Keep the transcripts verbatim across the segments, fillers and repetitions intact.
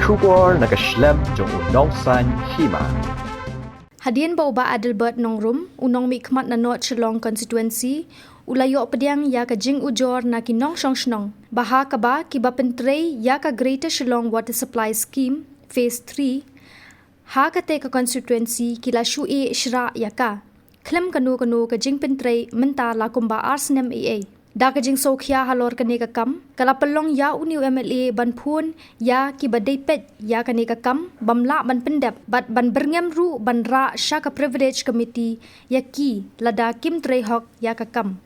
Khubor na ka shlem jong u Nongsaiñ Hima. Hadien ba u Bah Adelbert Nongrum, u nongmihkhmat na North Shillong Constituency, u la ïoh pdiang ïa ka jingujor na ki nongshong shnong, ba ha kaba kiba pyntrei ïa ka Greater Shillong Water Supply Scheme Phase three, ha kata ka constituency ki la shu ïeh shrah ïa ka. Khlem kano kano ka jingpyntrei mynta la kumba ar snem eiei. Da ka jingsngewkhia halor kane ka kam, ka la pynlong ïa une u M L A ban phone ïa kiba dei peit ïa kane ka kam, bym lah ban pyndep, bad ban byrngem ruh ban rah sha ka Privilege Committee ïa ki lada kim trei hok ïa ka kam.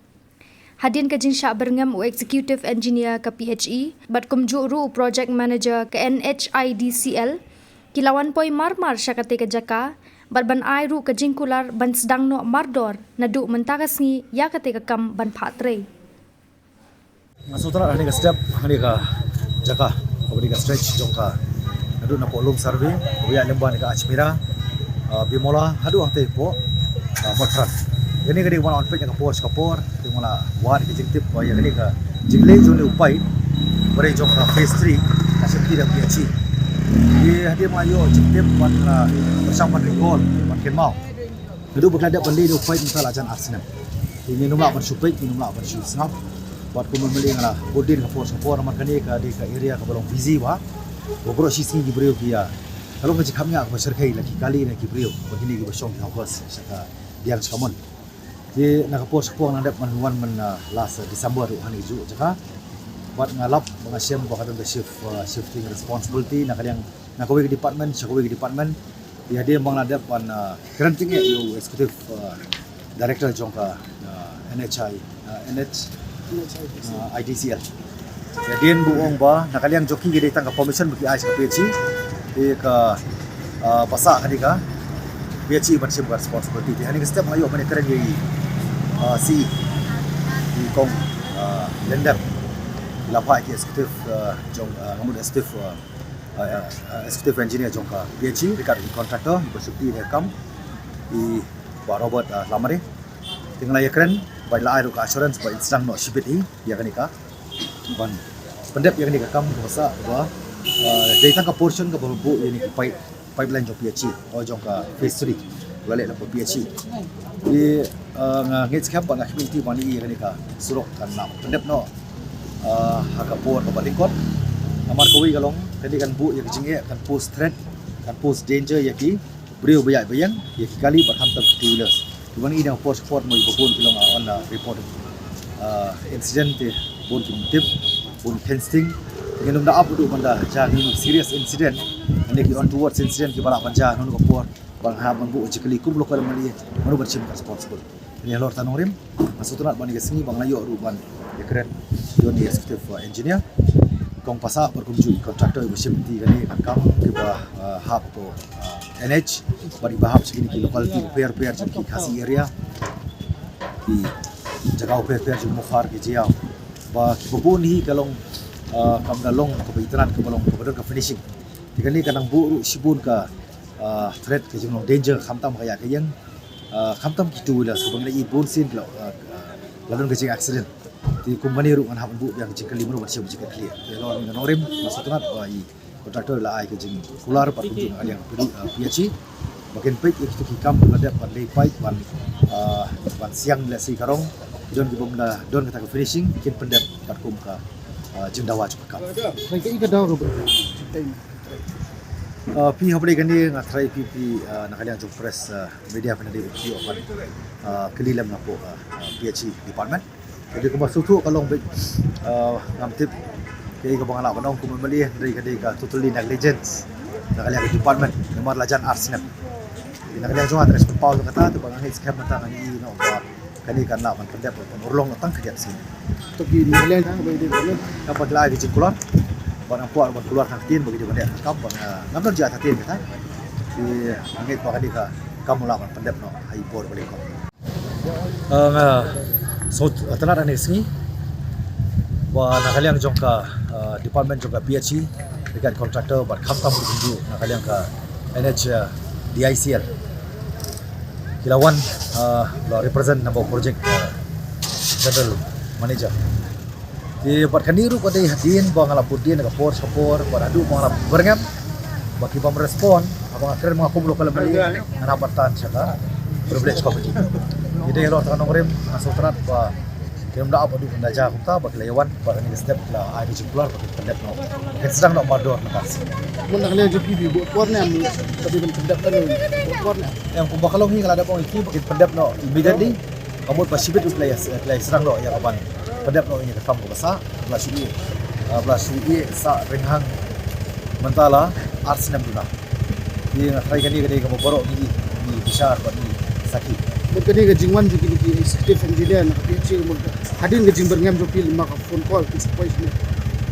Hadien ka jingshah byrngem u Executive Engineer ka P H E, bad kumjuh ruh u Project Manager ka N H I D C L, ki la wan poi mar mar sha kata ka jaka, bad ban ai ruh ka jingkular ban sdang noh mardor, naduh mynta ka sngi ïa kata ka kam ban phah trei. Nga sngewtynnat hangne ka step, hangne ka jaka, kaba dei ka stretch jong ka, naduh na poh Lum Survey, kaba ïaid lyngba na ka Ajmera, ah, Bimola, haduh hangtei poh, ah, Motphran. Kane ka dei kaba nga la wan peit na ka por sha ka por, te nga la wad ka jingtip ba ïa kane ka jingleh jong une u paip, ba dei jong ka phase three, ka shim ti da P H E. Te hadien ba nga ïoh jingtip bad nga la pyrshang ban recall, ban kynmaw. Naduh ba ka la dep ban leh une u paip mynta la jan ar snem. Te ngin ym lah ban shu peit, ngin ym lah ban shu sngap. Bad kumba ma lei nga la bud dien ka por sha ka por namar kane ka dei ka area kaba long busy bha. Ba baroh shi sngi ki briew ki ïa, ka long ka jingkhapngiah kaba shyrkhei, la ki kali ne ki briew, ba kine kiba shong ki hawkers sha ka diang sha ka mon. Te na ka por sha ka por nga la dep ban wan man, ah, last, ah, December ruh ha kane kajuh ka jaka. Bad nga lap ba nga shem ba ka don ka shift, ah, shifting responsibility na ka liang, na kawei ka department sha kawei ka department. Te hadien ba nga la dep ban, ah, kren tyngeh ïa u executive, ah, director jong ka, ah, N H I, ah, N H, ah, I D C L. Te hadien ba u ong ba na ka liang jong ki ka dei tang ka permission ba ki ai sha ka P H E. Te ka, ah, ba sah ka dei ka P H E ban shim ka responsibility. Te hangne ka step nga ïoh ban ïakren ïa i, ah, C E, i Kong, ah, Lyndem. La phah ki executive, ah, jong, ah, nga mut executive, ah, ah, ah, executive engineer jong ka P H E, ryngkat ki contractor, ba shim ti ïa ka kam, i Bah Robert, ah, Lamare. Te nga la ïakren, ba la ai ruh ka assurance ba in sdang noh shibit hi ïa kane ka, ban pyndep ïa kane ka kam kaba sah ba, ah, dei tang ka portion kaba buh ïa kane ka pipe, pipeline jong P H E, oh, jong ka phase three, ba la leh lyngba P H E. Te, ah, nga ngeit skhem ba na ka community ba ngi ïa kane ka surok kan nang pyndep noh, ah, ha ka por kaba lyngkot. Namar kawei ka long, kane kan buh ïa ka jingeh, kan pose threat, kan pose danger ïa ki briew ba ïaid ba ïeng, ïa ki kali bad khamtam ki two wheelers. Te ban i na ka por sha ka por mo ba bun ki long, ah, on, ah, report, ah, incident te bun ki tip, bun ki kheiñ sting. Ngin ym da ap haduh ban da jia kino serious incident, ne ki untoward incident kiba lah ban jia ha kano kano ka por, ba ngin hap ban buh jingkylli kum u local M L A, mano ban shim ka responsible. Te halor ta nongrim, nga sngewtynnat ba ha kane ka sngi ba nga la ïoh ruh ban ïakren ïa u executive, uh, engineer, kong Pasah bad kumjuh ki contractor ba shim ti kane ka kam, kiba, uh, hap hapoh, uh, N H bad kiba hap sha kine ki locality bapher bapher jong ki Khasi area, ki jaka bapher bapher jong Mawkhar, ki Jaïaw, ba kiba bun hi ka long, uh, kam da long kaba itynnad, kaba long kaba don ka finishing. Te kane ka nang buh ruh shibun ka, ah, threat, ka jinglong danger, khamtam ka ïaid ka ïeng, ah, khamtam ki two wheelers, kaba ngi la i bun sien ki la, ah, ah, la don ka jing accident. Te kum kane ruh ngan hap ban buh biang ka jingkylli, mano ban shim jingkylli. Te halor kane ka nongrim, nga sngewtynnat ba i contractor la ai ka jingkular bad kumjuh na ka liang, ah, P H E, ba kin peit ïa kito ki kam ba la dep ban leh pipe, ban, ah, ban siang lehse ka rong, don ki bym da don kata ka finishing, kin pyndep katkum ka, ah, jingdawa jong ka kam. Ba ka i ka daw ka bro. Uh, phi haba dei kane nga tharai phi, phi, uh, na ka liang jong press, uh, media phi na dei phi ïoh ban, uh, kylli lem na poh, uh, uh, P H E department. Te dei kumba sngewthuh ka long beit, uh, ngam tip kaei kaba nga lah ban ong kum M L A, dei ka dei ka totally negligence na ka liang ka department namar la jan ar snem. Te na ka liang jong nga tharai shu pynpaw ïa kata, te ba nga ngeit skhem mynta ngan ïohi noh ba kane kan lah ban pyndep ban urlong noh tang khyndiat sien. To ki Nagaland ha ba ïadei bad ka ba ki la ai ka jingkular. Ba nang kwah ban kular tang ktien ba ki dei ban leh ka kam ba nga ngam don jia tang ktien kata. Te nga ngeit ba kane ka kam lah ban pyndep noh ha i por ba lyngkot. Ah, nga sngewtynnat ha kane ka sngi ba na ka liang jong ka, ah, department jong ka P H E, ryngkat contractor bad khamtam ruh kumjuh na ka liang ka N H, ah, D I C L. Ki la wan, ah, la represent na ka project, ah, general manager. Te bad kane ruh ka dei hadien ba nga la bud dien na ka por sha ka por, bad haduh ba nga la byrngem, Ba ki bym respond, haba nga kren ma nga kum local M L A, ngan hap ban tan sha ka privilege committee. Ki dei halor tang nongrim, nga sngewtynnat ba kim da ap adu kynda ja kumta ba ki la ïa wan, ba kane ka step la ai ka jingkular ba kin pyndep noh. Kin sdang noh mardor na ka. Mynta ka liang jong phi, phi bud por ne em, ba phi ban pyndep noh, bud por ne em? Em, kumba ka long hi nga la dep ong ïa phi ba kin pyndep noh immediately. Ka mut ba shibit ruh ki la ïa, ki la ïa sdang noh ïa ka ban pyndep noh ïa ka kam kaba sah, ba la shu ïeh, ah, ba la shu ïeh sah rynghang mynta la ar snem duna. Ïa nga tharai kane ka dei kaba baroh ngi, ngi bishar bad ngi sakhi. Bad kane ka jingwan jong kine ki executive engineer na ka P H E, bad hadien ka jingbyrngem jong phi lyngba ka phone call, phi sa poi shane?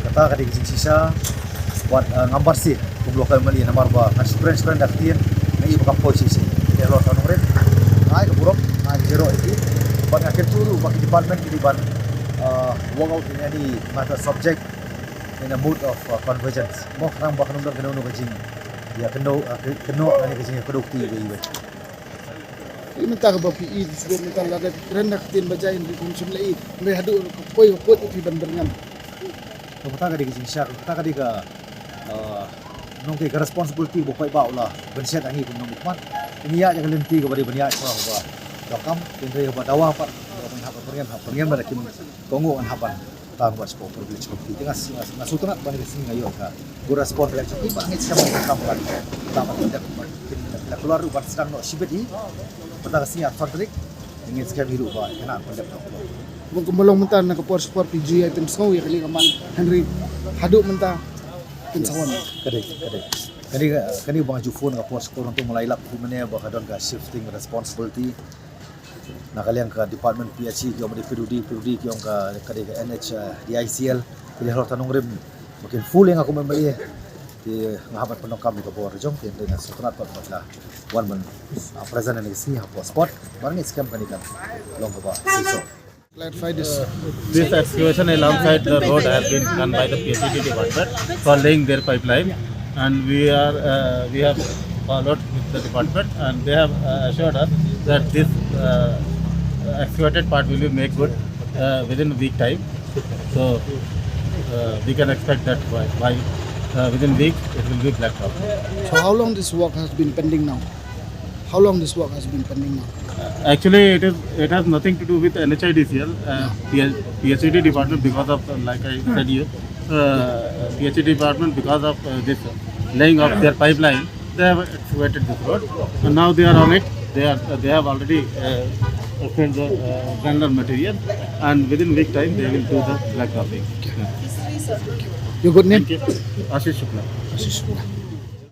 Kata ka dei ka jingshisha, bad, eh, ngam banse kum local M L A namar ba ngan shu kren shu kren da ka ktien, nga ïohi ba kam poi shisha. Te halor tang nongrim, nga ai ka burom, nga ai ka jingïaroh ïa ki, bad nga kyntu ruh ba ki department ki dei ban, eh, work out in any matter subject in a mood of, uh, convergence. Mo khnang ba kan ym don kano kano ka jing, ïa kano, uh, ka, kano kane ka jingïakynduh kti ïa iwei. Ïa mynta kaba phi ïohi, shuwa mynta lada kren da ka ktien ba jai, hynrei kum shym la ïohi, hynrei haduh ka poi ka put ïa phi ban byrngem. Ka kata ka dei ka jingshisha, ka kata ka dei ka, uh, nongkei ka responsibility ba u paidbah u la pynshet ha ngi kum nongmihkhmat. Ngi ïaid ïa ka lynti kaba dei ban ïaid shuwa kaba donkam, hynrei ba dawa pat ba ngi hap ban byrngem, hap byrngem lada kim kohnguh ngan hap ban tang bad sha ka privilege committee. Te nga, nga, nga sngewtynnat ba kane ka sngi nga ïoh ka good response lem sha ki, ba ngeit skhem ba ka kam kan, ka kam kan dep, ba kin la kular ruh ban sdang noh shibit hi. Mynta ka sngi arphew tarik, ngeit skhem hi ruh ba kan pyndep noh. Bad kumba long mynta na ka por sha por phi ju ïai pynsngew ïa kane ka mat, hynrei haduh mynta kin sa wan. Ka dei, ka dei. Kane ka, kane ba nga ju phone na ka por sha por hangto, nga la ïalap kumne ba ka don ka shifting responsibility. Na ka liang ka department P H E ki ong ba dei P W D, P W D ki ong ka, ka dei ka N H D I C L, ki dei halor tang nongrim ba kin full ïa nga kum M L A. Te nga hap ban pyndonkam ïa ka bor jong ki, te nga sngewtynnat pat ba la wan ban, ah, present ïa kane ka sngi hapoh spot. Bad ngeit skhem kane kan long kaba shisha. Clarify this. This excavation alongside the road has been done by the P H E D department for laying their pipeline, and we are, uh, we have followed with the department, and they have, uh, assured us that this, uh, excavated part will be made good, uh, within a week time. So, uh, we can expect that by, by, uh, within week it will be blacked out. So how long this work has been pending now? How long this work has been pending now? Actually, it is, it has nothing to do with N H I D C L, uh, P H E D department because of, uh, like I said you, uh, P H E D department because of, uh, this laying of their pipeline, they have excavated this road. And now they are on it. They are, they have already, uh, sent the, uh, granular material, and within week time they will do the blacktopping. Your good name? Thank you. Ashish Shukla. Ashish Shukla.